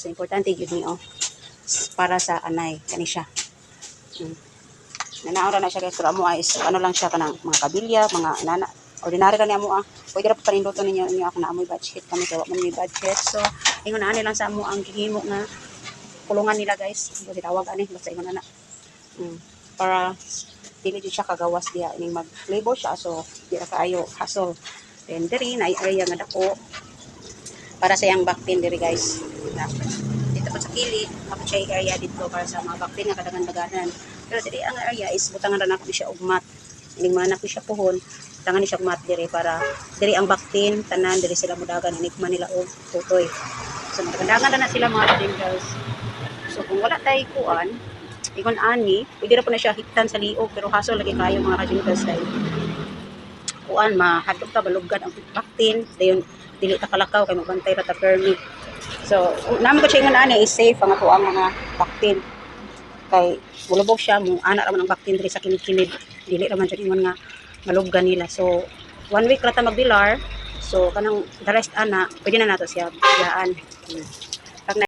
So importante gyud ni, oh, para sa anay kani siya. Nanaon ra na siya, guys, pero amo is ano lang siya, kanang mga kabilya, mga nana, ordinary ra ni amo ah. Pwede ra pa paninduton ninyo inyo ako na amoy budget kami kay wa man may budget. So ingon ani lang sa amo ang gihimo nga kulungan nila, guys. Kasi tawag ani basta ingon ana. Para dili jud siya kagawas diha ining mag-labor siya, so di ra kaayo hassle. Then diri na area nga dako para sa iyang baktin diri, guys. Dito pa sa kilid, ako siya area dito para sa mga baktin nga kadagan-daganan. Pero diri ang area is butangan ra nako siya og mat. Ining mana ko siya puhon, butangan ni siya og mat diri para diri ang baktin tanan, diri sila mudagan inig man nila og tutoy. So madagandagan na sila, mga girls. So kung wala tay kuan, ingon ani, pwede ra po na siya hiktan sa liog, pero hassle lagi kayo, mga ka-jingles, kay kuan, mahadlok ta balugad ang baktin, dayon dili ta kalakaw kay magbantay ra ta permit. So namo ko siya ingon ani is safe ang ato ang mga baktin kay mulubog siya mo ana ra man ang baktin diri sa kilid-kilid, dili ra man jud ingon nga malubgan nila. So one week ra ta magbilar, so kanang the rest ana pwede na nato siya biyaan.